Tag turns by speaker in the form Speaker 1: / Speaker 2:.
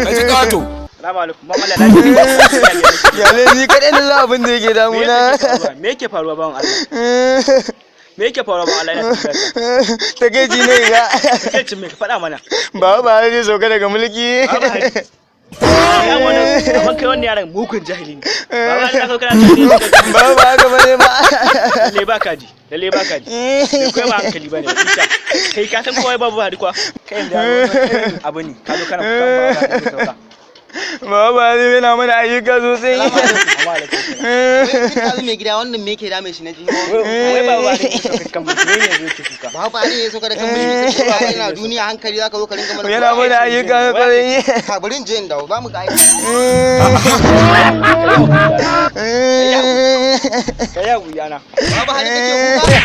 Speaker 1: Ka ji ƙato.
Speaker 2: Salamu alaikum. Bawan Allah, lafiya.
Speaker 3: Yale, ni kaɗai na san abin da yake damuna.
Speaker 2: Me yake faruwa, bawan Allah? Me yake faruwa, bawan Allah? Ina tambayar ka.
Speaker 3: Takaici ne ga.
Speaker 2: Kai me ka faɗa mana?
Speaker 3: Baba Buhari zai sauka daga mulki.
Speaker 2: Baba Buhari. Ya wani amma kai wannan yaron mugun jahili ne. Baba Allah ka kana tare.
Speaker 3: Baba, ba haka bane ba.
Speaker 2: Lalle ba ka ji. Lalle ba ka ji. Bai kai ba hankali bane. Isa. Kai, ka san kowai Babu Buhari kuwa? Kai yanzu yaro, wannan abu ne. Ka zo kana kukan Baba Buhari zai sauka.
Speaker 3: Baba Buhari yana mana ayyuka sosai.
Speaker 2: Amma alaikum.
Speaker 4: Kazu mai gida, wannan me yake dame shi na ji?
Speaker 2: Wai Baba Buhari zai sauka kan mulki ne yanzu yake kuka.
Speaker 4: Ba ba ne ya sauka da kan mulki, sai yana duniya hankali zaka zo ka ringa mana.
Speaker 3: Yana mana ayyuka kwarai.
Speaker 4: Ka bari in je in dawo, za mu ga aiki.
Speaker 2: Kai ya guyana.
Speaker 4: Ba hali kake kuka.